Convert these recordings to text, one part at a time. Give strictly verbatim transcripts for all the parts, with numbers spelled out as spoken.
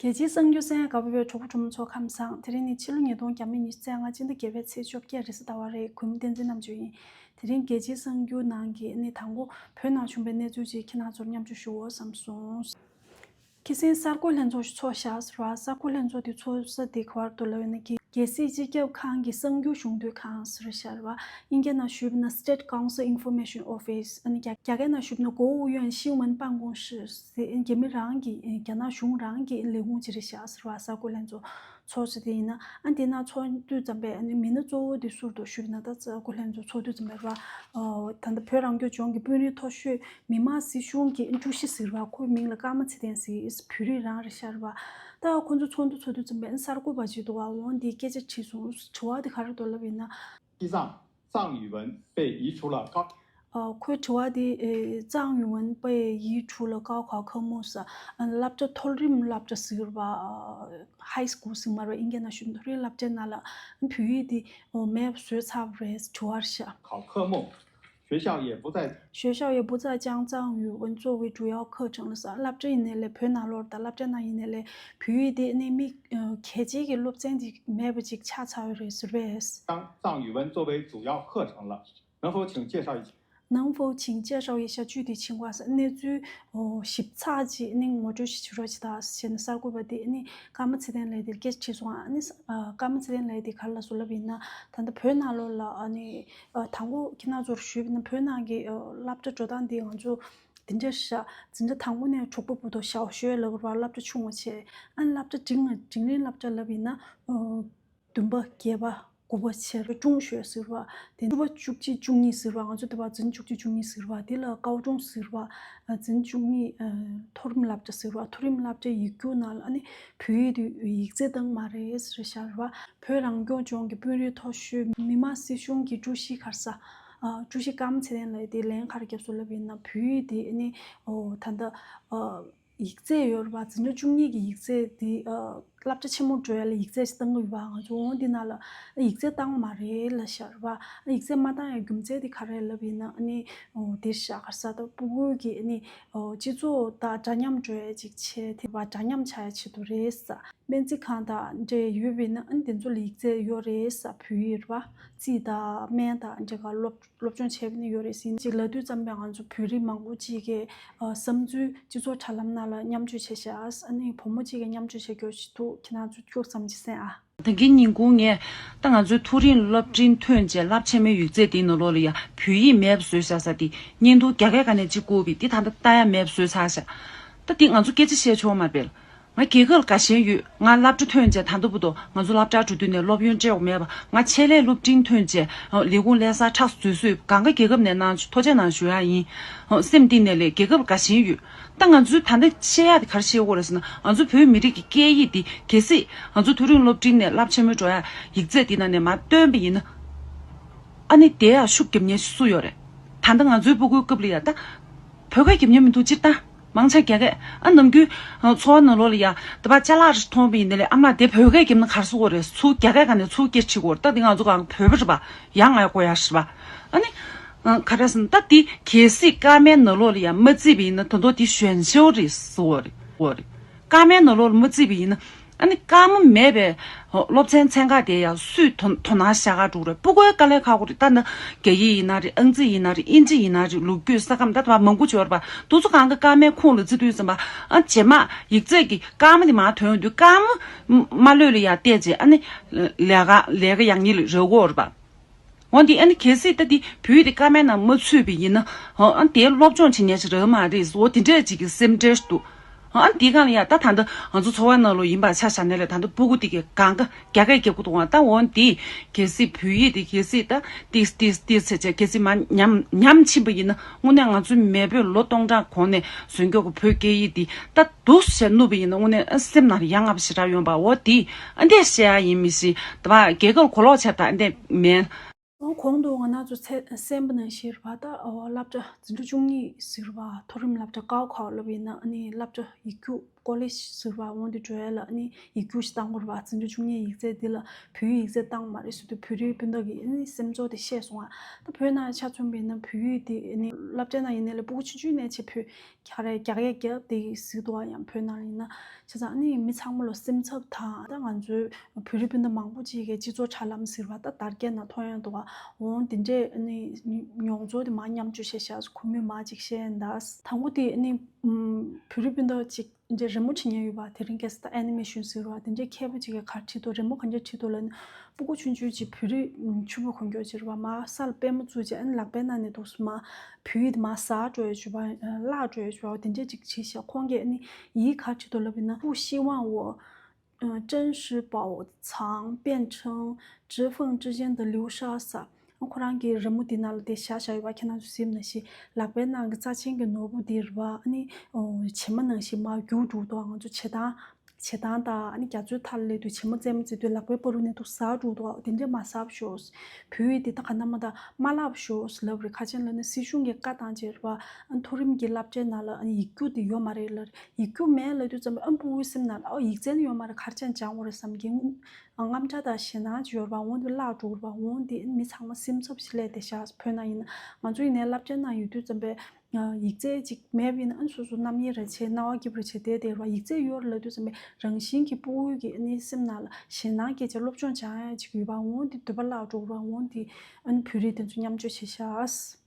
རྒྱལ་སྤྱིའི་གསར་འགྱུར་གསན་གནང་བའི་གྲོགས་པོ་གྲོགས་མོ་ཚོ་ཁམས་བཟང་། དེ་རིང་ནི་ཕྱི་ལོ་ཉིས་སྟོང་ཉི་ཤུ་རྩ་ལྔ་སྤྱི་ཟླ་བརྒྱད་པའི་ཚེས་བཅོ་བརྒྱད་རེས་གཟའ་ཟླ་བ་རེད། གུས་མོ་བསྟན་འཛིན་རྣམ་དཔྱོད་ཡིན། དེ་རིང་རྒྱལ་སྤྱིའི་གསར་འགྱུར་ནང་གི་ནི་དང་པོ་བོད་ནང་བྱུང་བའི་གནས་ཚུལ་ཅིག་ཁྱེད་རང་ཚོར་མཉམ་སྤྱོད་ཞུ་འོ་བསམ་སོང་། ཁ་སང་གསར་འགོད་ལྷན་ཚོགས་ཤིག་ཚོགས་བཞག་ཟེར་བ། གསར་འགོད་ལྷན་ཚོགས་དེ་ཚོགས་ས་དེ་ག་བར་དུ་ལབ་ཡོད་ན། རྒྱལ་སྲིད་སྤྱི་ཁྱབ་ཁང་གི་གསར་འགྱུར་གཞུང་དོན་ཁང་ཟེར་བ་ཤར་བ། ཨིན་སྐད་ནང་ཞུས་པ་ན་State Council Information Office། ཨ་ནི་རྒྱ་རྒྱ་སྐད་ནང་ཞུས་པ་ན་国务院新闻办公室་ཟེར། རྒྱ་མི་རང་གི་རྒྱ་ནག་གཞུང་རང་གི་ལས་ཁུངས་ཅིག་རེད་ཤག་ཟེར་བ། གསར་འགོད་ལྷན་ཚོགས་ཚོགས་ས་དེ་ཡིན་ན། ཨ་དེ་ན་ཚོགས་དུས་ཙམ་པས་ཨ་ནི་མི་སྣ་གཙོ་བོ་དེ་ཟུར་དུ་ཞུས་པ་ན། ད་གསར་འགོད་ལྷན་ཚོགས་ཚོགས་དུས་ཙམ་པས་ར། ད་ལྟ་བོད་རང་སྐྱོང་ལྗོངས་ཀྱི་དཔོན་རིགས་མཐོ་ཤོས་མི་དམངས་སྲིད་གཞུང་གི་ཀྲུའུ་ཞི་ཟེར་བ། ཁོའི་མིང་ལ་ཀརྨ་ཚེ་བརྟན་ཟེར། བོད་རིགས་རང་རེད་ཤག་ཟེར་བ། ད་ཁོ་ཚོ་ཚོགས་འདུ་ཚོགས་དུས་ཙམ་པས་གསར་འགོད་པ་ཅིག་འདུག་བ། འོ་འདིས་སྐད་ཆ་དྲིས་སོང་། དྲི་བ་དེ་ག་རེ་འདུག་ལབ་ཡིན་ན། 西藏藏语文被移除了高 ཨ། ཁོའི་དྲི་བ་དེ། ཨེ། 藏语文被移除了高考科目་ཟེར། ཨ། སློབ་གྲྭ་མཐོ་རིམ་སློབ་གྲྭ་ཟེར་བ། ཨ། High school་ཟེར་མ་རེད། ཨིན་སྐད་ནང་ཞུ་མཐོ་རིམ་སློབ་གྲྭའི་ནང་ལ་བོད་ཡིག་དེ་མེད་པ་བཟོས་ཚར་བ་རེད་དྲི་བ་རེད་ཤག 考科目，学校也不再 学校也不再将藏语文作为主要课程了་ཟེར། སློབ་གྲྭ་ཡིན་ནའི་ལས་བོད་ནང་ལོགས་དང་སློབ་གྲྭ་ནང་ཡིན་ནའི་ལས་བོད་ཡིག་དེ་ནི་མི་གལ་ཆེ་གི་སློབ་ཚན་ཅིག་མེད་པ་ཅིག་ཆགས་ཚར་བ་རེད་ཟེར་བས། 当藏语文作为主要课程了，能否请介绍一下？ 能否请介绍一下具体情况 ཟེར། གནས་ཚུལ་ཞིབ་ཚགས་ཅིག་ནི་ངོ་སྤྲོད་ཞིག་བྱེད་རོགས་བྱེད་དང་ཟེར་ནས་གསར་འགོད་པ་དེ་ནི་ཀརྨ་ཚེ་བརྟན་ལགས་དེར་སྐད་ཆ་དྲིས་སོང་། ཨ་ནི་ཀརྨ་ཚེ་བརྟན་ལགས་དེ་ག་རེ་ལབ་སོང་ལབ་ཡིན་ན། ད་ལྟ་བོད་ནང་ལོགས་ལ་ཨ་ནི། ཨ། དང་པོ་ཁྱེད་རང་ཚོར་ཞུས་པ་ན་བོད་ནང་གི་ཨ། སློབ་གྲྭ་འགྲོ་སྟངས་འདི་ང་ཚོ་འདི་འདྲ་ཤག་འཛིན་གྲྭ་དང་པོ་ནས་གྲོགས་པོ་བུ་དོ་ཞའོ་ཞོས་ལབ་པ་སློབ་གྲྭ་ཆུང་བ་བྱས། ཨ་ནི་སློབ་གྲྭ་འབྲིང་འབྲིང་རིམ་སློབ་གྲྭ་ལབ་ཡིན་ན། ཨ། བདུན་པ་བརྒྱད་པ་དགུ་པ་བྱས་ཀྲུང་ཞོས་ཟེར་བ། དེ་ནས་བཅུ་གཅིག་བཅུ་གཉིས་ཟེར་བ། ང་ཚོ་འདི་བ་འཛིན་བཅུ་གཅིག་བཅུ་གཉིས་ཟེར་བ། དེ་ལ་ཀའོ་ཀྲུང་ཟེར་བ། འཛིན་བཅུ་གཉིས། ཨ། མཐོ་རིམ་སློབ་གྲྭ་ཟེར་བ། མཐོ་རིམ་སློབ་གྲྭའི་ཡིག་རྒྱུགས་ནང་ལ་ཨ་ནི་བོད་ཡིག་དེ་ཡིག་ཚད་བཏང་མ་རེད་ཟེར་ཤག་རེད་བ། བོད་རང་སྐྱོང་ལྗོངས་ཀྱི་དཔོན་རིགས་མཐོ་ཤོས་མི་དམངས་སྲིད་གཞུང་གི་ཀྲུའུ་ཞི་ག་རེ་ཟེར། ཨ། ཀྲུའུ་ཞི་ཀརྨ་ཚེ་བརྟན་ལགས་དེ་ལན་ག་རེ་བརྒྱབ་སོང་ལབ་ཡིན་ན། བོད་ཡིག་དེ་ཨ་ནི། ཨོ། ད་ལྟ། ཨ། ཡིག་ཚད་ཡོད་རེད་བ། འཛིན་གྲྭ་བཅུ་གཉིས་ཀྱི་ཡིག་ཚད་དེ། ཨ། སློབ་གྲྭ་ཆེན་མོ་འགྲོ་ཡ་ལ་ཡིག་ཚད་ཞིག་བཏང་གི་ཡོད་པ། ང་ཚོ་འོ་འདི་ནང་ལ་ཡིག་ཚད་བཏང་མ་རེད་ལབ་ཤག་རེད་བ། ཡིག་ཚད་མ་བཏང་ཡ་རྒྱུ་མཚན་དེ་ག་རེ་ལབ་ཡིན་ན། ཨ་ནི། ཨོ། དེ་ཤག་ག་རེ་ཟེར། ད་ཕྲུ་གུ་གི་ཨ་ནི། ཨོ། སྤྱི་ཚོགས་དང་འདྲ་མཉམ་འགྲོ་ཡ་ཅིག་བྱས། དེ་བ་འདྲ་མཉམ་ཆགས་ཡ་ཆེད་དུ་རེད་ཟེར། སྨན་རྩིས་ཁང་དང་འདྲ་ཡོད་པ་ཡིན་ན་ཨ་ནི་དེ་ཚོ་ལ་ཡིག་ཚད་ཡོད་རེད་ཟེར། བོད་ཡིག་རེད་བ། རྩིས་དང་སྨན་དང་འདྲ་ག་སློབ། སློབ་སྦྱོང་བྱས་པ་ནི་ཡོད་རེད་ཟེར། ཅིག་ལབ་དུས་ཙམ་པས་ང་ཚོ་བོད་རིགས་མང་པོ་ཅིག་གིས། ཨ། བསམ་ཚུལ་སྤྱི་ཚོགས་དྲ་ལམ་ནང་ལ་མཉམ་སྤྱོད་བྱས་ཤག་ཨ་ནི་བུ་མོ་ཅིག་གིས་མཉམ་སྤྱོད་བྱས་རྒྱུ་ཞིག་འདུག་ཁྱེད་རང་ཚོ་ཁྱུག་ཙམ་ཅིག་གསན་ཨ། ད་གིན་ཉིན་གུང་ངས་ད་ང་ཚོའི་མཐོ་རིམ་སློབ་འབྲིང་ཐོན་རྗེས་རླབས་ཆེན་མའི་ཡིག་ཚད་དེའི་ནང་ལོགས་ལ་ཡ་བོད་ཡིག་མེད་པ་བཟོས་བཞག་ས་དེ་བརྙན་ཐུང་རྒྱ་སྐད་སྒང་ནས་གཅིག་བསྐུར་བས་དེ་ད་ལྟ་ལྟ་ཡ་མེད་པ་བཟོས་ཚར་ཤག་ད་དེ་ང་ཚོ་སྐད་ཆ་བཤད་ཆོག་མ་རེད། ང་རྒྱལ་ཁབ་ལ་དགའ་ཞེན་ཡོད། ང་སློབ་གྲྭ་ཐོན་རྗེས་ད་ལྟ་བར་དུ་ང་ཚོ་སློབ་གྲྭར་འགྲོ་དུས་ནས་སློབ་ཡོན་སྤྲད་དགོས་མེད་པ། ང་ཆེད་ལས་སློབ་འབྲིང་ཐོན་རྗེས་ལས་ཁུངས་ལས་སར་ཁྲག་འཛུལ་སྲོལ་གང་ག་རྒྱལ་ཁབ་ནས་གནང་ཐུགས་རྗེ་གནང་ཞུ་ཡ་ཡིན། སེམས་གཏིང་ནས་ལས་རྒྱལ་ཁབ་ལ་དགའ་ཞེན་ཡོད། ད་ང་ཚོའི་ད་ལྟ་བཤད་ཡ་དེ་ག་རེ་བཤད་དགོས་རེད་ཟེར་ན། ང་ཚོ་བོད་མི་རིགས་ཀྱི་སྐད་ཡིག་འདི་གལ་སྲིད་ང་ཚོ་མཐོ་རིམ་སློབ་འབྲིང་ནས་རླབས་ཆེན་མོ་འགྲོ་ཡ་ཡིག་ཚད་འདི་ནང་ནས་མར་བཏོན་པ་ཡིན་ན། ཨ་ནི་དེ་ཡ་ཤུགས་རྒྱབ་མཁན་ཞིག་སུ་ཡོད་རེད། ད་ལྟ་ང་ཚོའི་སྤུ་གུའི་སྐབས་ལ་ཡ་ད་བོད་སྐད་རྒྱབ་མཁན་མི་འདུག་སྤྱིར་བཏང་། མང་ཆེ་རྒྱ་སྐད། ཨ། ནམ་རྒྱུན་ཨ། འཚོ་བ་ནང་ལོགས་ལ་ཡ་དེ་བ་ཅ་ལག་རེ་མཐོང་བ་ཡིན་ན་ལས། ཨ་མ་ལགས་དེ་བོད་སྐད་རྒྱབ་ན་ག་རེ་ཟེར་དགོས་རེད། ཚུར་རྒྱ་སྐད་སྒང་ནས་ཚུར་སྐད་ཆ་དྲིས་དགོས་རེད། ད་དེ་ང་ཚོ་གང་བོད་པ་རེད་པ། ཡ་ང་ཡ་གོ་ཡ་རེད་པ། ཨ་ནི། ཨ། ག་རེ་ཟེར་ན་ད་དེ་གལ་སྲིད་སྐར་མའི་ནང་ལོགས་ལ་ཡ་མ་བརྩིས་པ་ཡིན་ན་ད་དུང་དེ་ཞན་ཆ་རེད་ཟེར་དགོས་རེད། དགོས་རེད། སྐར་མའི་ནང་ལོགས་ལ་མ་བརྩིས་པ་ཡིན་ན། ཨ་ནི་སྐར་མ་མེད་པའི་སློབ་ཚན་ཚན་ཁག་དེ་ཡང་སུས་དོ་དོ་སྣང་བྱ་ག་འགྲོ་གི་རེད། སྤུ་གུའི་དཀའ་ལས་ཁག་པོ་རེད། ད་ནི་རྒྱ་ཡིག་ཡིན་ན་རེད། ཨང་རྩིས་ཡིན་ན་རེད། དབྱིན་ཇི་ཡིན་ན་རེད། ལོ་རྒྱུས། ས་ཁམས། ད་ལྟ་བ་མང་པོ་ཅིག་ཡོད་རེད་པ། དེ་ཚོ་གང་ག་སྐར་མའི་ཁོངས་ལ་བརྩི་དུས་ཙམ་པ། ཨ། རྗེས་མ་ཡིག་ཚད་ཀྱི་སྐར་མ་དེ་མར་ཐོན་ཡོང་དུས་སྐར་མ་མ་ལྷོད་ལ་ཡར་བལྟས་རྗེས། ཨ་ནི་ལས་ཀ་ལས་ཀ་ཡག་ཉེས་ལ་རེ་དགོས་རེད་པ། འོ་འདི་ཨ་ནི་གལ་སྲིད་ད་འདི་བོད་ཡིག་དེ་སྐར་མའི་ནང་མ་ཚུད་པ་ཡིན་ན། འོ་ཨ་ནི་དེའི་སློབ་སྦྱོང་བྱེད་མཁན་ཞིག་རག་མ་རེད་ཟེར། འོ་དེ་འདྲས་ཅིག་གི་སེམས་ཁྲལ་ཞིག་འདུག་འོ་ཨ་ནི་དེའི་སྒང་ལ་ཡ་ད་ད་ལྟ་ང་ཚོ་འཚོ་བ་ནང་ལོགས་ཡིན་པ་ཆ་བཞག་ན་ལས། ད་ལྟ་སྤུ་གུ་དེ་གས་གང་ག་རྒྱ་སྐད་རྒྱབ་ཀྱི་འདུག་ག་ད་འོ་འདི་གལ་སྲིད་བོད་ཡིག་དེ་གལ་སྲིད་ད་ཏིས་ཏིས་ཏིས་ཟེར་བྱས་གལ་སྲིད་མར་ཉམས་ཉམས་ཕྱིན་པ་ཡིན་ན། དངོས་གནས་ང་ཚོའི་མེས་པོས་ལོ་སྟོང་གྲངས་གོང་ནས་བཟོས་ཀྱོག་གི་བོད་སྐད་ཡིག་འདི་ད་འདུག་སེ་བྱས་བསྣུབས་པ་ཡིན་ན། དངོས་གནས་ཨ་སེམས་ནང་ལ་ཡ་ང་བ་ཞེ་དྲག་ཡོང་པ། འོ་དེ་ཨ་འདྲས་བཤད་ཡ་ཡིན་མི་ཤེས། དེ་བ་རྒྱལ་ཁབ་གོ་ལོག་ཆགས་ད་ཨ་འདྲས་མེད། འོ་གོང་དུ་ང་རང་ཚོ་ཚེ་གསན་པ་ནང་བཞིན་རེད་པ། ད་འོ་སློབ་གྲྭ་འཛིན་གྲྭ་བཅུ་གཉིས་ཟེར་བ། མཐོ་རིམ་སློབ་གྲྭ་ཀའོ་ཁའོ་ལབ་ཡིན་ན། ཨ་ནི་སློབ་གྲྭ་ཡིག་རྒྱུགས་ ཀོ་ལེ་ཇི་ཟེར་བ་འོང་དེ་འགྲོ་ཡ་ལ་ནི་ཡིག་རྒྱུགས་ཤིག་བཏང་དགོས་རེད་བ། བཙན་བྱོལ་བཅུ་གཉིས་ཡིག་ཚད་འདི་ལ་བོད་ཡིག་ཡིག་ཚད་བཏང་མ་རེད་ཟེར་དུས་བོད་རིགས་སྤུན་ཟླ་གིས་ནི་སེམས་ཚོར་དེ་བཤད་སོང་ང་། ད་བོད་ནང་ཆ་མཚོན་པ་ཡིན་ན་བོད་ཡིག་དེ་ནི་སློབ་གྲྭའི་ནང་ཡིན་ནའི་ལས་སྤུ་གུ་ཆུང་ཆུང་ནས་བྱས་བོད་རྒྱག་རེས་རྒྱག་ཡས་རྒྱབ་དེ་གཟིགས་འདུག་ཨ། ཡང་བོད་ནང་ཡིན་ན་བྱས་ཙང་ནི་མི་ཚང་མ་ལ་སེམས་འཚབ་དང་། ད་ང་ཚོའི་བོད་རིགས་སྤུན་ཟླ་མང་པོ་ཅིག་གིས་སྤྱི་ཚོགས་དྲ་ལམ་ཟེར་བ་ད་དར་རྒྱས་ནང་མཐོང་ཡོང་འདུག་ཨ། འོང་དེ་འདྲས་ནི་མྱོང་ཚོར་དེ་མར་མཉམ་སྤྱོད་བྱས་ཤག་ཁོ་མོས་མར་ཅིག་བཤད་ཡིན་ད། དང་པོ་དེ་ནི་བོད་རིགས་སྤུན་ཟླ་ཅིག་འདྲས་རི་མོ་བྲིས་མཁན་ཡོད་པ། དེ་རིང་ཁ་སང་ད་ཨེ་ནི་མེ་ཤོན་ཟེར་བ་དེ་འདྲས་མཁས་པོ་ཅིག་གིས་ག་རེ་བྲིས་འདུག་རི་མོ་ག་འདྲས་བྲིས་འདུག་ལབ་ན། སྤུ་གུ་ཆུང་ཆུང་ཅིག་བོད་རིགས་ཕྱུ་པ་གོན་རྒྱུ་ཅིག་རེད་བ། མར་ས་ལ་པད་མོ་བཙུགས་བྱས་ཨ་ནི་ལག་པའི་ནང་ནས་འདུག་སེ་མར་བོད་ཡིག་དེ་མར་ཟག་འགྲོ་ཡ་བྱུང་བ། བརླག་འགྲོ་ཡ་བྱུང་བ་དེ་འདྲས་ཅིག་བྲིས་ཤག་ཁོང་གིས་ཨ་ནི་ཡིག་ག་རེ་བྲིས་འདུག་ལབ་ཡིན་ན། 不希望我 呃，真实宝藏变成指缝之间的流沙 ཟེར། ཁོ་རང་གི་རི་མོ་དེ་ནང་ལ་དེ་བཞག་བཞག་ཡོད་པ་ཁྱེད་རང་ཚོ་གཟིགས་ནང་བཞིན། ལག་པའི་ནང་གི་རྩ་ཆེན་གྱི་ནོར་བུ་དེ་རེད་བ། ཨ་ནི་ཨོ་བྱེ་མ་ནང་བཞིན་མར་རྒྱུག་འགྲོ་འདུག་ང་ཚོ་བྱེ་ཐང་བྱེ་ཐང་དང་ཨ་ནི་རྒྱ་མཚོའི་མཐའ་ལ་སླེབས་དུས་བྱེ་མ་རྩེད་མོ་རྩེ་དུས་ལག་པའི་བར་དུ་ནས་འདུག་ཟག་འགྲོ་འདུག་དེ་འདྲས་མ་ཟག་ཤོག་བོད་ཡིག་དེ་ད་ག་ན་མ་ད་མ་བརླག་ཤོག་ལབ་རེད། ག་རེ་བྱས་ནས་ལབ་ན་སྲིད་གཞུང་གིས་བཀའ་བཏང་བྱས་རེད་བ། ཨ་ནི་མཐོ་རིམ་གྱི་སློབ་གྲྭའི་ནང་ལ་ཨ་ནི་ཡིག་རྒྱུགས་དེ་ཡོད་མ་རེད་ལབ་རེད། ཡིག་རྒྱུགས་མེད་ལབ་དུས་ཙམ་པ་ཨ་ནི་སྤུ་གུའི་སེམས་ནང་ལ་ཨོ་ཡིག་ཚད་ནི་ཡོད་མ་རེད། ག་རེ་བྱས་ནས་སྦྱང་དགོས་རེད་བསམ་གྱི། དངངས་སྐྲག་དང་ཞེད་སྣང་ཅིག་ཡོད་རེད་པ། འོང་དེ་བརླག་འགྲོ་གི་རེད་པ། འོང་དེ་ཨ་ནི་མི་ཚང་མ་སེམས་འཚབ་ཞིག་སླེབས་བསྡད་ཤག་བོད་ནང་ཡིན་ན། ང་ཚོ་ཡིན་ནའི་སློབ་གྲྭའི་ནང་ཡོད་དུས་ཙམ་པས་ཡིག་ཚད་ཅིག་མེད་པ་ཡིན་ན་ཨ་ནི་སོ་སོ་རྣམ་གཡེང་རེ་བྱས་སྣང་བ་སྐྱིད་པོ་རེ་བྱས་བསྡད་བསྡད་རེད་པ། ཡིག་ཚད་ཡོད་རེད་ལབ་དུས་ཙམ་པས་རང་བཞིན་གྱིས་སྤུ་གུ་གི་ཨ་ནི་སེམས་ནང་ལ་ཞེད་སྣང་སྐྱེས་བྱས་སློབ་སྦྱོང་སྦྱང་ཡ་ཅིག་ཡོད་པ། འོང་དེ་འདོད་པ་བརླག་འགྲོ་གི་རེད་པ། འོང་དེ་ཨ་ནི་བོད་རིགས་དེ་ཚོ་མཉམ་སྤྱོད་བྱས་ཤག་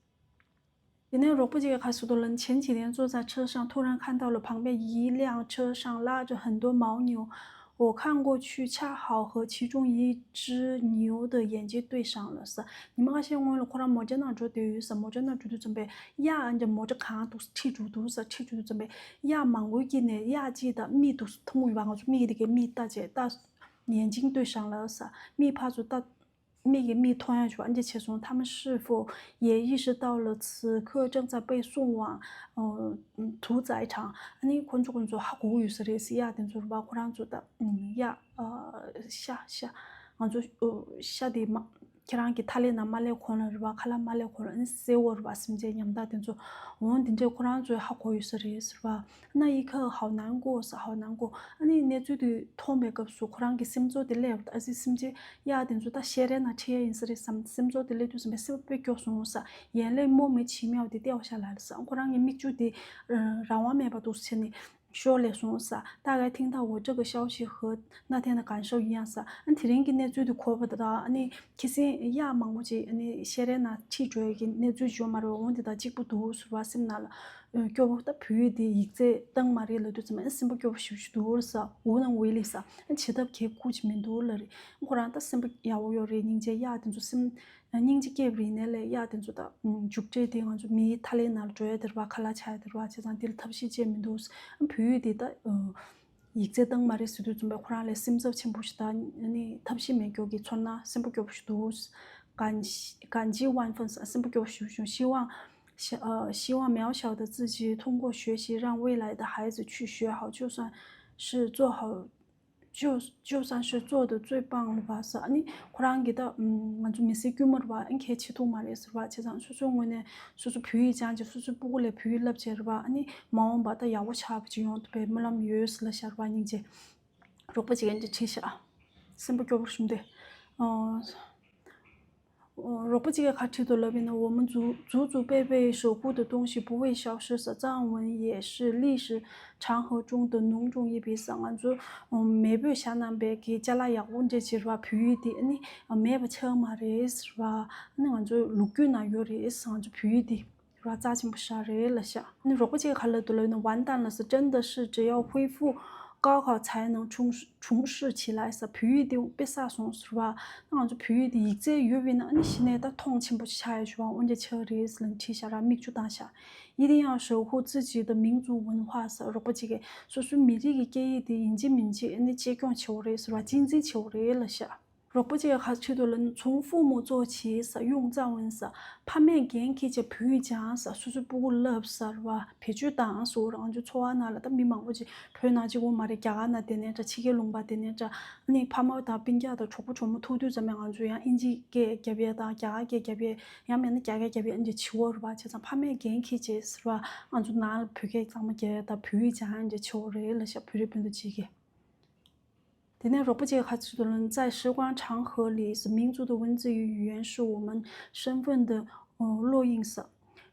དེ་ནས་རོགས་པ་ཅིག་གིས་ག་རེ་ཟེར་འདུག་ལབ་ན། 前几天坐在车上，突然看到了旁边一辆车上拉着很多牦牛，我看过去恰好和其中一只牛的眼睛对上了 ཟེར། ཉི་མ་ཁ་ཤས་སྔོན་ལ་ཁོ་རང་མོ་ཊ་ནང་འགྲོ་བསྡད་ཡོད་ཟེར། མོ་ཊ་ནང་འགྲོ་དུས་ཙམ་པས་གཡག་འདྲ་མོ་ཊ་གང་འདུག་ཁྲིད་འགྲོ་འདུག་ཟེར། ཁྲིད་འགྲོ་དུས་ཙམ་པས་གཡག་མང་པོའི་དཀྱིལ་ནས་གཡག་གཅིག་དང་མིག་འདུག་མཐོང་ཡོད་པ། ང་ཚོ་མིག་དེ་གའི་མིག་ལྟ་བྱས་ལྟ། 眼睛对上了 ཟེར། མིག་ཕར་ཚུར་ལྟ། མིག་གིས་མིག་མཐོང་ཡ་བྱུང་བ་འདི་བྱས་སོང་། 他们是否也意识到了此刻正在被送往呃屠宰场？ ཨ་ནི་ཁོ་ཚོ་ཁོ་ཚོ་ཧ་གོ་གི་ཡོད་ས་རེད་ཟེར། གཡག་དེ་ཚོ་རེད་པ། ཁོ་རང་ཚོ་ད་ཨ་གཡག་ཨ་ཤ་ཤ་ང་ཚོ་ཨ་ཤ་དེ་མ་ཁྱེད་རང་གི་ཐ་ལེ་ནང་མ་སླེབས་གོང་ལ་རེད་པ། ཁ་ལག་མ་སླེབས་གོང་ལ་ཨ་ནི་བསད་ཡོད་རེད་པ། སེམས་ཅན་ཉམ་ཐག་དེ་ཚོ། འོང་དེ་འདྲས་ཁོ་རང་ཚོས་ཧ་གོ་ཡོད་ས་རེད་ཟེར་བ། 那一刻好难过 ཟེར། 好难过 ཨ་ནི་གནས་ཚུལ་དེ་མཐོང་བའི་སྐབས་སུ་ཁོ་རང་གི་སེམས་ཚོར་དེ་སླེབས་པ། ཨ་ཙི་སེམས་ཅན་གཡག་དེ་ཚོ་ད་བཤས་རའི་ནང་ཁྲིད་ཡ་ཡིན་ས་རེད་བསམ། སེམས་ཚོར་དེ་སླེབས་དུས་ཙམ་པས་སེམས་པ་དཔེ་སྐྱོ་སོང་ཟེར། 眼泪莫名其妙地掉下来了 ཟེར། ཁོ་རང་གི་མིག་ཆུ་དེ་རང་དབང་མེད་པ་འདུག་སེ་བྱས་ནས་ཤོར་སླེབས་སོང་ཟེར། 大概听到我这个消息和那天的感受一样 ཟེར། ཨ་ནི་དེ་རིང་གི་གནས་ཚུལ་དེ་གོ་བ་དང་། ཨ་ནི་ཁ་སང་གཡག་མང་པོ་ཅིག་ཨ་ནི་བཤས་རའི་ནང་ཁྲིད་འགྲོ་ཡ་གི་གནས་ཚུལ་ཅིག་ཡོད་མ་རེད་པ། འོང་དེ་དང་གཅིག་པ་འདུག་ཟེར་བ། སེམས་ནང་ལ་ཨ་སྐྱོ་པོ། ད་བོད་ཡིག་དེ་ཡིག་ཚད་བཏང་མ་རེད་ལབ་དུས་ཙམ་པ་ཨ་སེམས་པ་སྐྱོ་པོ་ཞེ་པོ་ཅིག་འདུག་ཟེར། 无能为力 ཟེར། ཨ་བྱེད་ཐབས་གལ་ཁུར་ཅིག་མི་འདུག་ལབ་རེད། ཁོ་རང་ད་སེམས་པ་ཡག་པོ་ཡོད་རེད། སྙིང་རྗེ། གཡག་དེ་ཚོ་སེམས་སྙིང་རྗེ་སྐྱེས་པ་ཡིན་ནའི་ལས་གཡག་དེ་ཚོ་ད་མཇུག་འབྲས་དེ་ང་ཚོ་མིའི་ཐ་ལེ་ནང་ལ་འགྲོ་ཡ་དེ་རེད་པ། ཁ་ལག་ཆགས་ཡ་དེ་རེད་པ། བྱས་ཙང་དེ་ལ་ཐབས་ཤེས་བྱས་མི་འདུག། ཨ་བོད་ཡིག་དེ་ད་ཨ་ཡིག་ཚད་བཏང་མ་རེད་ཟེར་དུས་ཙམ་པ་ཁོ་རང་ལ་སེམས་འཚབ་ཆེན་པོ་ཞིག་དང་། ཨ་ནི་ཐབས་ཤེས་མེད་སྐྱོ་གི་ཚོར་སྣང་སེམས་པ་སྐྱོ་པོ་ཞིག་འདུག། 感激感激万分 ཟེར། སེམས་པ་སྐྱོ་པོ་ཞིག་བྱུང་། 希望 希呃，希望渺小的自己通过学习，让未来的孩子去学好，就算是做好，就就算是做的最棒了吧 ཟེར། ཨ་ནི་ཁོ་རང་གིས་ད་ང་ཚོ་མི་སེར་དཀྱུས་མ་རེད་པ། ཨ་ནི་གལ་ཆེ་ཐུག་མ་རེད་ཟེར་བ། བྱས་ཙང་སོ་སོའི་ངོས་ནས་སོ་སོ་བོད་ཡིག་སྦྱངས་བྱས། སོ་སོའི་སྤུ་གུ་ལ་བོད་ཡིག་བསླབ་བྱས་རེད་པ། ཨ་ནི་མ་འོངས་པ་ད་ཡག་པོ་ཆགས་པ་ཅིག་ཡོང་ཐུབ་པའི་སྨོན་ལམ་ཡོད་ཟེར་ལབ་བཞག་རེད་པ། སྙིང་རྗེ། རོགས་པ་ཅིག་གིས་འདི་བྲིས་ཤག། སེམས་པ་སྐྱོ་པོ་ཞིག་འདུག། ཨོ། རོགས་པ་གཅིག་གིས་ག་རེ་བྲིས་འདུག་ལབ་ཡིན་ན། 我们祖祖祖辈辈守护的东西不会消失，散文也是历史长河中的浓重一笔 ཟེར། ང་ཚོ་མེས་པོས་བཞག་གནང་པའི་གི་ཅ་ལག་ཡག་པོ་འདྲ་ཅིག་རེད་པ། བོད་ཡིག་འདི་ཨ་ནི་མེད་པ་ཆགས་མ་རེད་ཟེར་བ། ཨ་ནི་ང་ཚོའི་ལོ་རྒྱུས་ནང་ཡོད་རེད་ཟེར། ང་ཚོ་བོད་ཡིག་འདི་ར་རྩ་ཆེན་པོ་ཞིག་རེད་ལབ་ཤག། ཨ་ནི་རོགས་པ་གཅིག་གིས་ག་རེ་ལབ་འདུག་ལབ་ན། 完蛋了 ཟེར། 真的是只要恢复高考才能重重拾起来 ཟེར། བོད་ཡིག་འདི་དཔེ་བསགས་སོང་ཟེར་བ། ང་ཚོ་བོད་ཡིག་འདི་ཡིག་ཚད་ཡོད་པ་ཡིན་ན་ཨ་ནི་གཞི་ནས་ད་མཐོང་ཆེན་པོ་ཞིག་ཆགས་ཡ་ཞུ་བ། འོན་ཀྱང་ཆགས་རེད་ཟེར་ལབ་བྲིས་ཤག་ར། མིག་ཆུ་བཏང་ཤག། 一定要守护自己的民族文化 ཟེར། རོགས་པ་གཅིག་གིས་སོ་སོའི་མི་རིགས་ཀྱི་སྐད་ཡིག་འདི་ཡིན་གཅིག་མིན་གཅིག་ཨ་ནི་གཅེས་སྐྱོང་བྱེད་དགོས་རེད་ཟེར་བ། གཅེས་འཛིན་བྱེད་དགོས་རེད་ལབ་ཤག། རོགས་པ་གཅིག་གིས་ག་ཆེད་དུ་ལབ་ན། 从父母做起 ཟེར། 用藏文 ཟེར། ཕ་མས་འགན་འཁྱེར་བྱས་བོད་ཡིག་སྦྱངས་ཟེར། སོ་སོའི་སྤུ་གུ་བསླབས་ཟེར་བ། བེད་སྤྱོད་བཏང་ཟེར། ང་ཚོའི་འཚོ་བ་ནང་ལ་ད་མི་མང་པོ་ཅིག་བོད་ནང་གཅིག་པོ་མ་རེད། རྒྱ་གར་ནང་དེ་ནས་འདྲ། ཕྱི་རྒྱལ་ལུང་པ་དེ་ནས་འདྲ། ཨ་ནི་ཕ་མ་དང་སྤུན་ཀྱག་དང་གྲོགས་པོ་གྲོགས་མོ་ཐུག་དུས་ཙམ་ཡང་ང་ཚོས་ཡང་ཨིན་ཇི་སྐད་རྒྱབ་ཡས་དང་། རྒྱ་གར་སྐད་རྒྱབ་ཡས། ཡང་མིན་ན་རྒྱ་སྐད་རྒྱབ་ཡས། ཨ་ནི་འདྲ་བྱེད་ཀྱི་ཡོད་རེད་པ། བྱས་ཙང་ཕ་མས་འགན་འཁྱེར་བྱས་ཟེར་བ། ང་ཚོ་ནང་ལ་བོད་སྐད་གཙང་མ་རྒྱབ་ཡས་དང་བོད་ཡིག་སྦྱང་ཡས་འདྲ་བྱེད་ཀྱི་ཡོད་རེད་ལབ་ཤག་བོད་རིགས་སྤུན་ཟླ་གཅིག་གིས། དེ་ནས་རོགས་པ་གཅིག་གིས་ག་ཚོད་འདུག་ལབ་ན། 在时光长河里，民族的文字与语言是我们身份的，呃，烙印，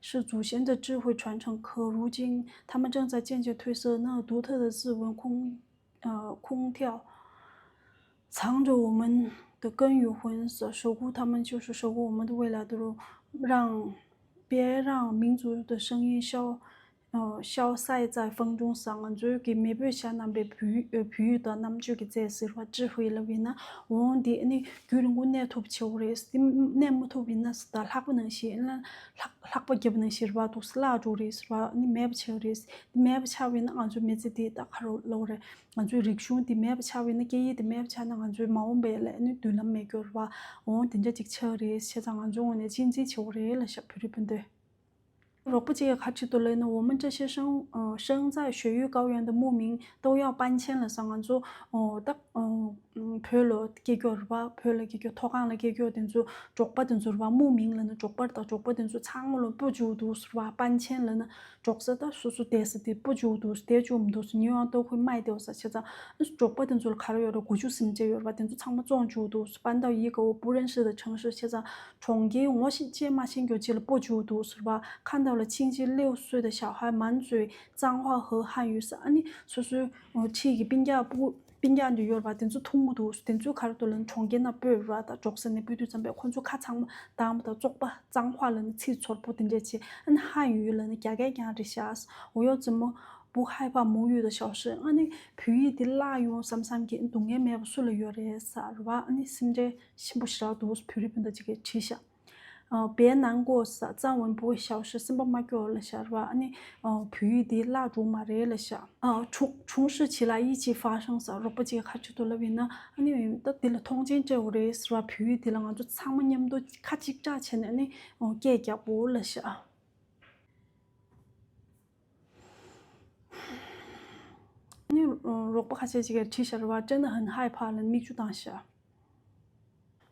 是祖先的智慧传承和。如今，它们正在渐渐褪色，那独特的字纹空，呃，空调藏着我们的根与魂，守护它们就是守护我们的未来的路，让，别让民族的声音消 ཨོ། 消散在风中 ཟེར། ང་ཚོའི་གི་མེས་པོའི་ཞལ་རྣམ་པའི་བོད་ཡིག་ཨོ། བོད་ཡིག་དང་རྣམ་དཔྱོད་ཀྱི་རྫས་ཟེར་བ། 智慧 ལབ་ཡིན་ན། འོ་འདི་ཨ་ནི་རྒྱུན་རིང་པོ་གནས་ཐུབ་བྱེད་དགོས་རེད། འདི་གནས་མ་ཐུབ་ཡིན་ན་ད་ལྷག་པ་ནང་བཞིན་ཨ་ནི་ལྷག་ལྷག་པ་བརྒྱབ་ནང་བཞིན་རེད་པ། འདུག་སེ་བརླག་འགྲོ་རེད་ཟེར་བ། ཨ་ནི་མེད་པ་ཆགས་རེད། འདི་མེད་པ་ཆགས་པ་ཡིན་ན་ང་ཚོའི་མི་ཚེ་འདི་ད་ག་རེ་ལབ་དགོས་རེད། ང་ཚོའི་རིག་གཞུང་འདི་མེད་པ་ཆགས་པ་ཡིན་ན། སྐད་ཡིག་འདི་མེད་པ་ཆགས་ན་ང་ཚོའི་མ་འོངས་པའི་ལ་ཨ་ནི་མདུན་ལམ་མེད་རྒྱུ་རེད་པ། འོ་འདི་འདྲ་ཅིག་ཆགས་རེད། བྱས་ཙང་ང་ཚོའི་ངོས་ནས་གཅེས་འཛིན་བྱེད་དགོས་རེད་ལབ་ཤག་བོད་རིགས་སྤུན་ཟླ། རོགས་པ་གཅིག་གིས་ག་ཅིག་འདུག་ལབ་ན། 我们这些生，呃，生在血与高原的牧民都要搬迁了 ཟེར། ང་ཚོ་ཨོ་ད་ཨོ་བོད་ལ་སྐྱེས་རྒྱུ་རེད་པ། བོད་ལ་སྐྱེས་རྒྱུ། མཐོ་སྒང་ལ་སྐྱེས་རྒྱུ་དེ་ཚོ། འབྲོག་པ་དེ་ཚོ་རེད་པ། 牧民 ལབ་ན་འབྲོག་པ་རེད། ད་འབྲོག་པ་དེ་ཚོ་ཚང་མ་ལོ་སྤོ་བཅུག་འདུག་ཟེར་བ། 搬迁 ལབ་ན་འབྲོག་ས། ད་སོ་སོ་བསྡད་ས་དེ་སྤོ་བཅུག་འདུག་བསྡད་བཅུག་མི་འདུག 你要都会卖掉 ཟེར། བྱས་ཙང་འབྲོག་པ་དེ་ཚོ་ལ་ག་རེ་ཡོད་རེད། སྒོ་ཕྱུགས་སེམས་ཅན་ཡོད་རེད་པ། དེ་ཚོ་ཚང་མ་བཙོང་བཅུག་འདུག 搬到一个我不认识的城市 བྱས་ཙང་། གྲོང་ཁྱེར་ངོ་ཤེས་ཅན་མ་ཤེས་རྒྱུ་ཅིག་ལ་སྤོ་བཅུག་འདུག་ཟེར་བ། 看到了亲戚六岁的小孩满嘴脏话和汉语 ཟེར། ཨ་ནི་སོ་སོའི་ཁྱི་གི་སྤུན་ཀྱག་སྤུ་སྤུན་ཀྱག་འདི་ཡོད་རེད་པ། དེ་ཚོ་མཐོང་གི་འདུག་དེ་ཚོས་ག་རེ་འདུག་ལབ་ན། གྲོང་ཁྱེར་ནང་སྤོས་རེད་པ། ད་འབྲོག་ས་ནས་སྤོ་དུས་ཙམ་པས་ཁོ་ཚོ་ཁ་ཚང་མ་དྭངས་པ་དང་བཙོག་པ། 脏话 ལབ་ན་ཚིག་ཚོར་པོ་དེ་འདྲས་བྱས། ཨ་ནི་汉语 ལབ་ན་རྒྱ་སྐད་རྐྱང་རེད་ཤག 我要怎么不害怕母语的消失 ཨ་ནི་བོད་ཡིག་འདི་བརླག་ཡོང་བསམ་བསམ་གྱི་སྡུག་བསྔལ་མེད་པ་སུ་ལ་ཡོད་རེད་ཟེར་བ། ཨ་ནི་སེམས་ཁྲལ་ཆེན་པོ་ཞེ་དྲག་འདུག་བོད་རིགས་སྤུན་ཟླ་གཅིག་གིས་བྲིས་ཤག་ཨ། 别难过 ཟེར། 藏文不会消失 སེམས་པ་མ་སྐྱོ་ལབ་ཤག་རེད་པ། ཨ་ནི་ཨ། བོད་ཡིག་འདི་བརླག་འགྲོ་མ་རེད་ལབ་ཤག་ཨ། 重重拾起来，一起发声 ཟེར། རོགས་པ་གཅིག་གིས་ག་ཅིག་འདུག་ལབ་ཡིན་ན། ཨ་ནི་ད་འདི་ལ་མཐོང་ཆེན་སྤྲད་དགོས་རེད་ཟེར་བ། བོད་ཡིག་འདི་ལ་ང་ཚོ་ཚང་མ་མཉམ་དུ་ཁ་གཅིག་གྲགས་བྱས་ནས་ཨ་ནི་ཨ། སྐད་རྒྱག་དགོས་ལབ་ཤག་ཨ་ནི་རོགས་པ་ཁ་ཤས་ཅིག་གིས་བྲིས་ཤག་རེད་པ། 真的很害怕 ལབ་མིག་ཆུ་བཏང་ཤག་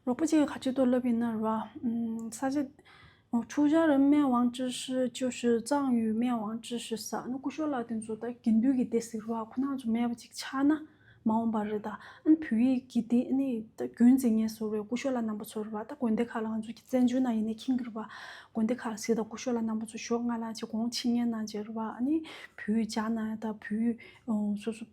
རོགས་པ་ཅིག་གིས་ག་ཅིག་འདུག་ལབ་ཡིན་ན་རེད་པ། ཨམ། ས་ཆ། 出家人灭亡之时，就是藏语灭亡之时 ཟེར། ཨ་ནི་སྐུ་ཞབས་ལགས་དེ་ཚོ་ད་དགེ་འདུན་གྱི་སྡེ་ཟེར་བ། ཁོ་རང་ཚོ་མེད་པ་ཅིག་ཆགས་ན་མ་འོངས་པ་རེད། ད་ཨ་ནི་བོད་ཡིག་གི་དེ་ཨ་ནི་ད་རྒྱུན་འཛིན་མཁན་ཚོ་རེད། སྐུ་ཞབས་ལགས་རྣམ་པ་ཚོ་རེད་པ། ད་དགོན་སྡེ་ཁག་ལ་ང་ཚོ་གི་བཙན་བྱོལ་ནང་ཡིན་ནའི་མཁྱེན་གྱི་རེད་པ། དགོན་སྡེ་ཁག་ལ་གཟིགས་དང་། སྐུ་ཞབས་ལགས་རྣམ་པ་ཚོ་ཞོགས་སྔ་ལངས་བྱས་དགོང་ཕྱི་ཉལ་གནང་བྱས་རེད་པ། ཨ་ནི་བོད་ཡིག་སྦྱང་གནང་ཡ་དང་། བོད་ཡིག་སོ་སོ་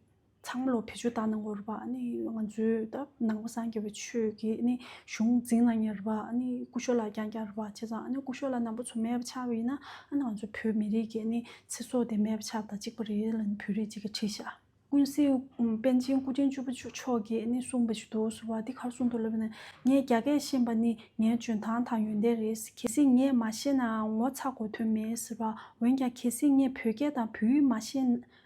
ཚང་མ་ལོ་བེད་སྤྱོད་བཏང་གནང་དགོས་རེད་པ། ཨ་ནི་ང་ཚོའི་ད་ནང་པ་སངས་རྒྱས་པའི་ཆོས་ཀྱི་ཨ་ནི་གཞུང་འཛིན་གནང་མཁན་རེད་པ། ཨ་ནི་སྐུ་ཞབས་ལགས་རྐྱང་རྐྱང་རེད་པ། བྱས་ཙང་ཨ་ནི་སྐུ་ཞབས་ལགས་རྣམ་པ་ཚོ་མེད་པ་ཆགས་པ་ཡིན་ན། ཨ་ནི་ང་ཚོ་བོད་མི་རིགས་ཀྱི་ཨ་ནི་ཚེ་སྲོག་དེ་མེད་པ་ཆགས་པ་དང་གཅིག་པ་རེད་ལབ་ནས་བོད་རིགས་གཅིག་གིས་བྲིས་ཤག་ཀུན་གཟིགས་པཎ་ཆེན་སྐུ་ཕྲེང་བཅུ་པ་མཆོག་གིས་ཨ་ནི་གསུངས་པ་ཞིག་འདུག་ཟེར་བ། འདི་ག་རེ་གསུངས་འདུག་ལབ་ན། ངས་རྒྱ་སྐད་ཤེས་པ་ནི་ངའི་འཇོན་ཐང་དང་ཡོན་ཏན་རེད། གལ་སྲིད་ངས་མ་ཤེས་ནའང་ངོ་ཚ་དགོས་དོན་མེད་ཟེར་བ། འོན་ཀྱང་གལ་སྲིད་ངས་བོད་སྐད་དང་བོད་ཡིག་མ་ཤེས་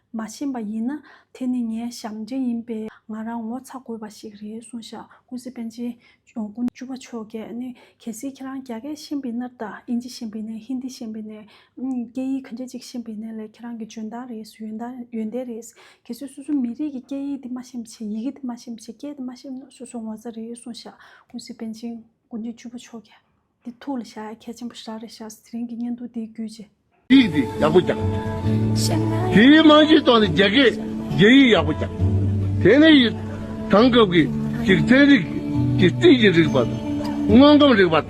མ་ཤེས་པ་ཡིན་ན། དེ་ནི་ངའི་ཞབས་འདྲེན་ཡིན་པས་ང་རང་ངོ་ཚ་དགོས་པ་ཞིག་རེད་གསུངས་ཤག་ཀུན་གཟིགས་པཎ་ཆེན་སྐུ་ཕྲེང་བཅུ་པ་མཆོག་གིས་ནི། གལ་སྲིད་ཁྱེད་རང་རྒྱ་སྐད་ཤེས་པ་ཡིན་ན། ད་ཨིན་ཇི་ཤེས་པ་ཡིན་ནའི། ཧིན་དི་ཤེས་པ་ཡིན་ནའི། ཨུམ། སྐད་ཡིག་ག་འདྲ་ཅིག་ཤེས་པ་ཡིན་ནའི་ལས་ཁྱེད་རང་གི་འཇོན་ཐང་རེད། ཡོན་ཐང་ཡོན་ཏན་རེད། གལ་སྲིད་སོ་སོ་མི་རིགས་ཀྱི་སྐད་ཡིག་འདི་མ་ཤེས་པ་བྱས། ཡི་གེ་འདི་མ་ཤེས་པ་བྱས། སྐད་འདི་མ་ཤེས་ན་སོ་སོ་ངོ་ཚ་རེད་གསུངས་ཤག་ཀུན་གཟིགས་པཎ་ཆེན་སྐུ་ཕྲེང་བཅུ་པ་མཆོག་གིས། འདི་ཐུགས་ལ་བཞག་ཡ་གལ་ཆེན་པོ་ཞེ་དྲག་རེད་ཤག་དེ་རིང་གི་བརྙན་ཐུང་འདི་བརྒྱུད་བྱས། ཡིག་འདི་ཡག་པོ་རྒྱག་དེའི་རྨང་གཞིའི་ཐོག་ནས་རྒྱ་སྐད་རྒྱ་ཡིག་ཡག་པོ་རྒྱག་དེ་ནས་ཡིན། དེང་སྐབས་ཀྱི་ཅིག་ཚན་རིག་གི་རྩིས་ཀྱི་རིག་པ་དང་། དངོས་ཁམས་རིག་པ་དང་།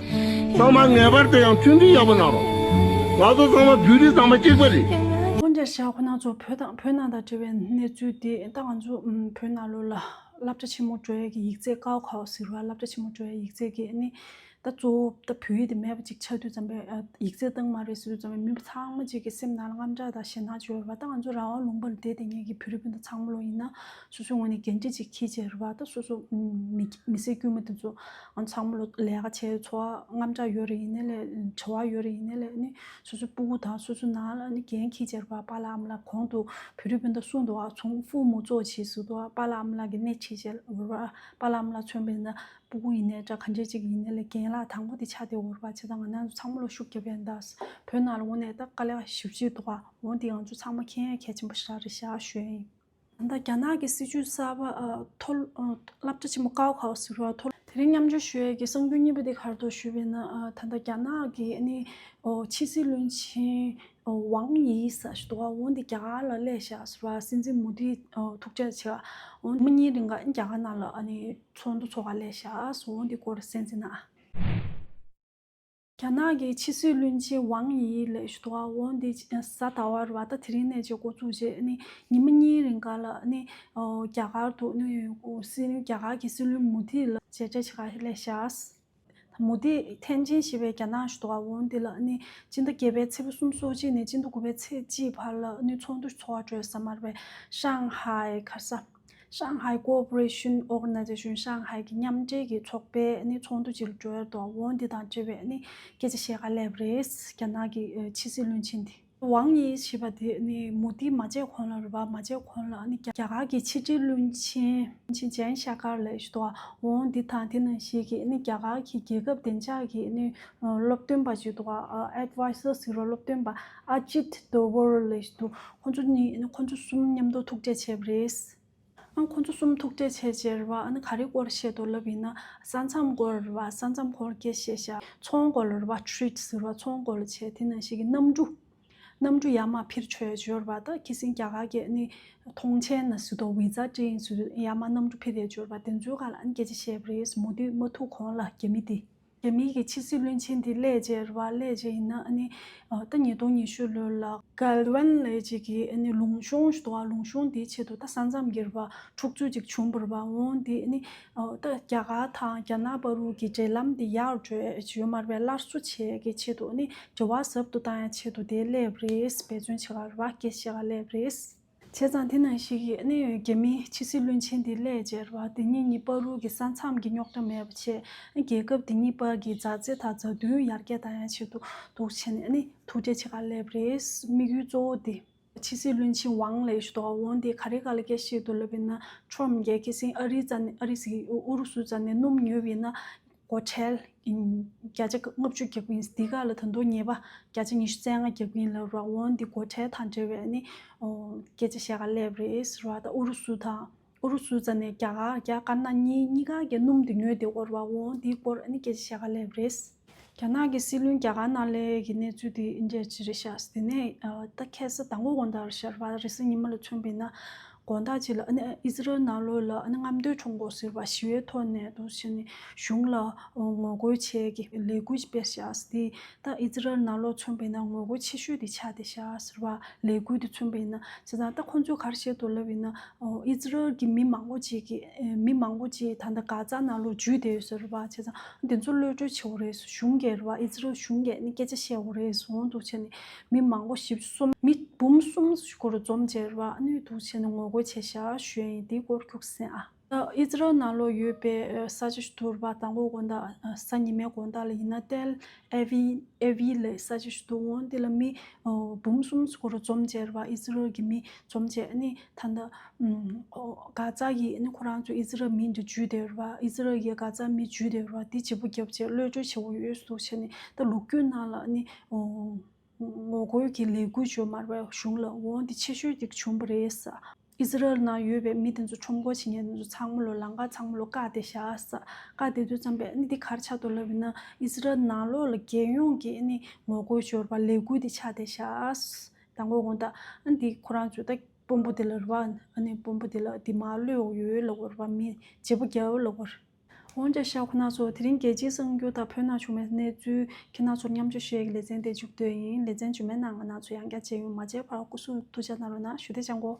ཚང་མ་ངེས་པར་དུ་ཡང་མཐུན་སྒྲིལ་ཡག་པོ་གནང་རོགས། ང་ཚོ་ཚང་མ་བོད་རིགས་ཚང་མ་གཅིག་པ་རེད། ཁོང་ཅག་ཤ་ཁོ་ན་ཚོ་བོད་དང་བོད་ནང་དང་འབྲེལ་བའི་གནས་ཚུལ་དེ། ད་ང་ཚོ་ཨམ། བོད་ནང་ལོགས་ལ་སློབ་གྲྭ་ཆེན་མོ་འགྲོ་ཡས་ཀྱི་ཡིག་ཚད། 高考 ཟེར་བ། སློབ་གྲྭ་ཆེན་མོ་འགྲོ་ཡས་ཡིག་ཚད་ཀྱི་ཨ་ནི་ ད་གཙོ་བོ་ད་བོད་ཡིག་དེ་མེད་པ་ཅིག་ཆགས་དུས་ཙམ་པས་ཨ་ཡིག་ཚད་བཏང་མ་རེད་ཟེར་དུས་ཙམ་པས་མི་ཚང་མ་ཅིག་གི་སེམས་ནང་ལ་དངངས་སྐྲག་དང་ཞེད་སྣང་བྱོས་པ། ད་ང་ཚོ་རང་དབང་ལུང་པར་བསྡད་བསྡད་མཁན་གྱི་བོད་རིགས་སྤུན་ཟླ་ཚང་མ་ལོ་ཡིན་ན་སོ་སོའི་ངོས་ནས་འགན་འཁྲི་ཅིག་འཁྱེར་བྱས་རེད་པ། ད་སོ་སོ་མི་མི་སེར་དཀྱུས་མ་དེ་ཚོ་ང་ཚང་མ་ལོ་ལས་ཀ་བྱས་འཚོ་བ་དངངས་སྐྲག་ཡོད་རེད། ཡིན་ནའི་ལས་བྱ་བ་ཡོད་རེད། ཡིན་ནའི་ལས་ནི་སོ་སོའི་སྤུ་གུ་དང་སོ་སོའི་ནང་ལ་ནི་འགན་འཁྱེར་བྱས་རེད་པ། པཱ་ལགས་ཨ་མ་ལགས་གོང་དུ་བོད་རིགས་སྤུན་ཟླ་གསུངས་འདུག་ཨ། 从父母做起 ཟེར་འདུག་ཨ། པཱ་ལགས་ཨ་མ་ལགས་ཀྱི་སྣེ་ཁྲིད་བྱས་རེད་པ། པཱ་ལགས་ཨ་མ་ལགས་མཚོན་པ་ཡིན་ན། སྤུ་གུ་ཡིན་ནའི་འདྲ་ག་འདྲ་ཅིག་ཡིན་ནའི་ལས་རྒན་ལགས་དང་པོ་དེ་ཆགས་བསྡད་ཡོད་རེད་པ། བྱས་ཙང་ང་རང་ཚོ་ཚང་མ་ལ་ཤུགས་རྒྱབ་ཡ་ཡིན་ད། བོད་ནང་ལ་འོ་ནས་ད་དཀའ་ལས་ཞེ་པོ་ཅིག་འདུག་ག་འོ་འདི་ང་ཚོ་ཚང་མ་མཁྱེན་ཡ་གལ་ཆེན་པོ་ཞེ་དྲག་རེད་ཤག་ཞུ་ཡ་ཡིན། ད་རྒྱ་ནག་གི་སྲིད་བྱུས་གསར་པ་ཨ་མཐོ་ཨ་སློབ་གྲྭ་ཆེན་མོ་ཀའོ་ཁའོ་ཟེར་བ་མཐོ། དེ་རིང་མཉམ་ཞུགས་ཞུ་ཡ་གི་གསར་འགྱུར་གཉིས་པ་དེ་ག་རེ་འདུག་ཞུས་པ་ཡིན་ན་ཨ་ད་ལྟ་རྒྱ་ནག་གི་ཨ་ནི་ཨོ་ཕྱི་སྲིད་བློན་ཆེན་ཝང་ཡི་ཟེར་ཞིག་འདུག་ག་འོ་འདི་རྒྱ་གར་ལ་སླེབས་ཤག་ཟེར་བ། སྲིད་འཛིན་མོ་དི་ཐུག་འཕྲད་བྱས། འོ་མི་གཉིས་རིང་ག་རྒྱ་གར་ནང་ལ་ཨ་ནི་ཚོགས་འདུ་ཚོགས་ག་སླེབས་ཤག་འོ་འདི་སྐོར་གསན་གཟིགས་གནང་། རྒྱ་ནག་གི་ཕྱི་སྲིད་བློན་ཆེན་ཝང་ཡི་ལབ་ཞིག་འདུག་ག་འོ་འདི་གཟའ་ཟླ་བ་རེད་པ། ད་དེ་རིང་ནས་བྱས་འགོ་བཙུགས་བྱས་ཨ་ནི་ཉི་མ་གཉིས་རིང་ག་ལ་ཨ་ནི་རྒྱ་གར་དུ་ཨ་ནི་སྲིད་རྒྱ་གར་གྱི་སྲིད་བློན་མོ་དི་ལ་མཇལ་འཕྲད་བྱེད་ག་སླེབས་ཤག་མོ་དི་ཐེན་ཅིན་ཞེས་པའི་རྒྱ་ནག་ཞིག་འདུག་ག་འོ་འདི་ལ་ནི་སྤྱི་ཟླ་བརྒྱད་པའི་ཚེས་པ་སུམ་ཅུ་སོ་གཅིག་ནས་སྤྱི་ཟླ་དགུ་པའི་ཚེས་གཅིག་བར་ལ་ནི་ཚོགས་འདུ་ཚོགས་འགྲོ་ས་མ་རེད་པས། ཧྲང་ཧའེ་ག་རེ་ཟ། Shanghai Cooperation Organization Shanghai གི་མཉམ་འབྲེལ་གྱི་ཚོགས་པའི་ནི་ཚོགས་འདུ་ཅིག་ལ་འགྲོ་ཡ་འདུག་འོ་འདི་དང་འབྲེལ་བའི་ནི་སྐད་ཆ་བཤད་ག་སླེབས་རེད། རྒྱ་ནག་གི་ཕྱི་སྲིད་བློན་ཆེན་དེ། ཝང་ཡི་ཞེས་པ་དེ་ནི་མོ་དི་མ་མཇལ་གོང་ལ་རེད་པ། མ་མཇལ་གོང་ལ་ནི་རྒྱ་གར་གྱི་ཕྱི་དྲིལ་བློན་ཆེན་ཆེན་ཇན་ཤ་ཀར་ལབ་ཞིག་འདུག་འོ་འདི་དང་དེ་ནང་བཞིན་གྱི་ནི་རྒྱ་གར་གྱི་རྒྱལ་ཁབ་བདེ་འཇགས་ཀྱི་ནི་སློབ་སྟོན་པ་ཞིག་འདུག་ཨ་ཨེཌ་ཝའི་ཟར་ཟེར་རོ། སློབ་སྟོན་པ་ཨ་ཇིད་དོ་ཝལ་ལབ་ཞིག་འདུག་ཁོང་ཚོ་གཉིས་ཁོང་ཚོ་གསུམ་མཉམ་དུ་ཐུག་འཕྲད་བྱས་པ་རེད། ཨ་ཁོང་ཚོ་གསུམ་ཐུག་འཕྲད་བྱས་རྗེས་རེད་པ། ཨ་ནི་ག་རེ་སྐོར་བཤད་འདུག་ལབ་ཡིན་ན་ས་མཚམས་སྐོར་རེད་པ། ས་མཚམས་སྐོར་སྐད་བཤད་ཤག་ཚོང་སྐོར་ལ་རེད་པ། ཊེ་རེཌ་ཟེར་བ་ཚོང་སྐོར་ལ་བྱས། དེ་ནང་བཞིན་གྱི་གནམ་གྲུ། གནམ་གྲུ་ཡར་མར་འཕུར་ཆོག་ཡ་ཅིག་ཡོད་རེད་པ། ད་ཁ་སང་རྒྱ་གར་གྱི་ཨ་ནི་ཐོངས་མཆན་ན་ཟེར་དོ། ཝི་ཛ་སྤྲད་ཡིན་ཟེར་དུས་ཡར་མར་གནམ་གྲུ་འཕུར་ཡ་ཅིག་ཡོད་རེད་པ། དེ་ཚོའི་སྒང་ལ་ཨ་ནི་སྐད་ཆ་བཤད་པ་རེད། མོ་དི་མ་ཐུག་གོང་ལ་རྒྱ་མི་དེ། རྒྱ་མིའི་གི་ཕྱི་སྲིད་བློན་ཆེན་དེ་སླེབས་རྗེས་རེད་པ། སླེབས་རྗེས་ཡིན་ན་ཨ་ནི་ཨ་ད་ཉིས་སྟོང་ཉི་ཤུ་ལོ་ལ་གལ་ཝན་ལབ་ཅིག་གི་ཨ་ནི་ལུང་གཤོང་ཞིག་འདུག་ག་ལུང་གཤོང་དེའི་ཆེད་དུ་ད་ས་མཚམས་ཀྱི་རེད་པ། འཁྲུག་རྩོད་ཅིག་བྱུང་བ་རེད་པ། འོ་དེ་ཨ་ནི་ཨ་ད་རྒྱ་གར་དང་རྒྱ་ནག་བར་དུ་གི་འབྲེལ་ལམ་དེ་ཡག་འགྲོ་ཡ་ཅིག་ཡོད་མ་རེད་པས། སླར་གསོ་བྱེད་ཡ་གི་ཆེད་དུ་ཨ་ནི་འབྲེལ་བ་ཟབ་ཏུ་བཏང་ཡ་ཆེད་དུ་དེ་སླེབས་རེད། འབད་བརྩོན་བྱེད་ག་རེད་པ། སྐད་ཆ་བཤད་ག་སླེབས་རེད། བྱས་ཙང་དེ་ནང་བཞིན་གྱི་ཨ་ནི་རྒྱ་མིའི་ཕྱི་སྲིད་བློན་ཆེན་དེ་སླེབས་རྗེས་རེད་པ། དེ་གཉིས་གཉིས་བར་དུ་གི་ས་མཚམས་ཀྱི་རྙོག་དྲ་མེད་པ་བྱས། ཨ་རྒྱལ་ཁབ་དེ་གཉིས་བར་གྱི་མཛའ་བརྩེ་དང་མཛའ་མཐུན་ཡར་རྒྱས་གཏང་ཡ་ཆེད་དུ་འདུག་བྱས་ནས་ཨ་ནི་ཐུག་འཕྲད་བྱེད་ག་སླེབས་རེད། དམིགས་ཡུལ་གཙོ་བོ་དེ། ཕྱི་སྲིད་བློན་ཆེན་ཝང་ལབ་ཞིག་འདུག་འོ་དེ་ག་རེ་སྒང་ལ་སྐད་བཤད་འདུག་ལབ་ཡིན་ན་ཊམ་གྱིས་ཁ་སང་ཨ་རི་རྩ་ནས་ཨ་རི་ཟེར་གྱི་ཨུ་རུ་སུ་རྩ་ནས་སྣུམ་ཉོས་པ་ཡིན་ན། སྒོ་ཁྲལ་བརྒྱ་ཆ་ལྔ་བཅུ་རྒྱག་གི་ཡིན། འདི་ག་ལ་ད་དུང་ཉེས་པ་བརྒྱ་ཆ་ཉི་ཤུ་རྩ་ལྔ་རྒྱག་གི་ཡིན་ལབ་ར། འོ་འདི་སྒོ་ཁྲལ་དང་འབྲེལ་བའི་ནི་སྐད་ཆ་བཤད་ག་སླེབས་རེད་ཟེར་བ། ད་ཨུ་རུ་སུ་དང་ཨུ་རུ་སུ་རྩ་ནས་རྒྱ་གར་རྒྱ་དཀར་ནག་གཉིས་གཉིས་ཀ་གི་སྣུམ་དེ་ཉོས་བསྡད་ཡོད་རེད་བ། འོ་འདིའི་སྐོར་ནི་སྐད་ཆ་བཤད་ག་སླེབས་རེད། རྒྱ་ནག་གི་སྲིད་བློན་རྒྱ་གར་ནང་སླེབས་ཀྱི་གནས་ཚུལ་དེ་འདྲ་ཅིག་རེད་ཤག་དེ་ནས་ད་ཁ་སང་མདང་དགོང་དགོང་དག་རེད་ཤག་རེད་བ། རེས་གཟའ་ཉི་མ་ལ་མཚོན་པ་ཡིན་ན། དགོང་དག་ཅིག་ལ་ཨ་ནི་ཨི་ཟི་རལ་ནང་ལོགས་ལ་ཨ་ནི་རྔམ་སྟོན་ཁྲོམ་སྐོར་ཟེར་བ་ཞི་བའི་ཐོག་ནས་འདུག་བྱས་ནས་གཞུང་ལ་ངོ་རྒོལ་བྱས་ཀྱི་ལས་འགུལ་ཅིག་སྤེལ་ཤག་དེ་ད་ཨི་ཟི་རལ་ནང་ལོགས་མཚོན་པ་ཡིན་ན་ངོ་རྒོལ་ཆེ་ཤོས་དེ་ཆགས་བསྡད་ཤག་ཟེར་བ། ལས་འགུལ་དེ་མཚོན་པ་ཡིན་ན། བྱས་ཙང་ད་ཁོང་ཚོས་ག་རེ་བཤད་འདུག་ལབ་ཡིན་ན། ཨི་ཟི་རལ་གྱི་མི་མང་པོ་ཅིག་གི་མི་མང་པོ་ཅིག་ད་ལྟ་གྷ་ཛ་ནང་ལོགས་འཇུས་བསྡད་ཡོད་ཟེར་བ། བྱས་ཙང་འདི་ཚོ་གློད་གྲོལ་བྱེད་དགོས་རེད། གཞུང་གིས་རེད་བ། ཨི་ཟི་རལ་གཞུང་གིས་ནི་སྐད་ཆ་བཤད་དགོས་རེད། འོ་འདུག་བྱས་ནས་མི་མང་པོ་བཞི་བཅུ་སོ་མི་འབུམ་གསུམ་སྐོར་འཛོམས་བྱས་རེད་བ། ཨ་ནི་འདུག་བྱས་ནས་ངོ་རྒོལ་བྱས་ཤག་ཞུ་ཡ་ཡིན། དེའི་སྐོར་ཁྱུག་ཟིན་ཨ། ད་ཨི་ཟི་རལ་ནང་ལོགས་ཡོད་པའི་ས་ཆ་ཞིག་འདུག་རེད་བ། མདང་དགོང་དགོང་དག་གཟའ་ཉི་མའི་དགོང་དག་ལ་ཡིན་ན་ཏེལ་ཨེ་བི་ཨེ་བི་ལབ་ས་ཆ་ཞིག་འདུག་འོ་འདི་ལ་མི་འབུམ་གསུམ་སྐོར་འཛོམས་བྱས་རེད་བ། ཨི་ཟི་རལ་གྱི་མི་འཛོམས་བྱས། ཨ་ནི་ད་ལྟ་ཨུམ། ཨོ། གྷ་ཛ་གི་ཨ་ནི་ཁོ་རང་ཚོ་ཨི་ཟི་རལ་མི་འདི་འཇུས་བསྡད་ཡོད་རེད་བ། ཨི་ཟི་རལ་གྱི་གྷ་ཛ་མི་འཇུས་བསྡད་ཡོད་རེད་བ། འདི་བརྗེ་པོ་བརྒྱབ་བྱས་གློད་གྲོལ་བྱེད་དགོས་ཡོད་འདུག་བྱས་ནས་ད་ལོ་རྒྱུས་ནང་ལ་ཨ་ནི་ཨོ། ངོ་རྒོལ་གྱི་ལས་འགུལ་བྱོས་མ་རེད་བ། གཞུང་ལ་འོ་འདི་ཆེ་ཤོས་འདི་བྱུང་བ་རེད་ས། ཨི་ཟི་རལ་ནང་ཡོད་པའི་མི་དེ་ཚོ་ཁྲོམ་སྐོར་བྱེད་མཁན་དེ་ཚོ་ཚང་མ་ལོ་ལམ་ཁ་ཚང་མ་ལོ་བཀག་བསྡད་ཤག་ས། བཀག་བསྡད་དུས་ཙམ་པས་ཨ་ནི་འདི་ག་རེ་ཆགས་འདུག་ལབ་ཡིན་ན། ཨི་ཟི་རལ་ནང་ལོགས་ལ་རྒྱལ་ཡོངས་ཀྱི་ཨ་ནི་ངོ་རྒོལ་བྱོས་རེད་བ། ལས་འགུལ་འདི་ཆགས་བསྡད་ཤག་ས། མདང་དགོང་དགོང་དག་ཨ་འདི་ཁོ་རང་ཚོས་ད་དཔོན་པོ་དེ་ལ་རེད་བ། ཨ་ནི་དཔོན་པོ་དེ་ལ་འདི་མར་གློད་ཡོད་ལབ་དགོས་རེད་བ། མི་བརྗེ་པོ་རྒྱག་ལབ་དགོས་རེད། འོན་ཀྱང་ཤག་ཁོ་རང་ཚོ་དེ་རིང་རྒྱལ་སྤྱིའི་གསར་འགྱུར་དང་བོད་ནང་བྱུང་བའི་གནས་ཚུལ་ཁྱེད་རང་ཚོར་མཉམ་སྤྱོད་ཞུ་ཡག་གི་ལེ་ཚན་དེ་མཇུག་བསྡུས་ཡིན། ལེ་ཚན་རྗེས་མའི་ནང་ང་རང་ཚོ་ཡང་བསྐྱར་མཇལ་ཡོང་། མ་མཇལ་བར་སྐུ་གཟུགས་ཐུགས་ཅག་གནང་རོགས་གནང་། ཞུ་བདེ་ཅང་གོ།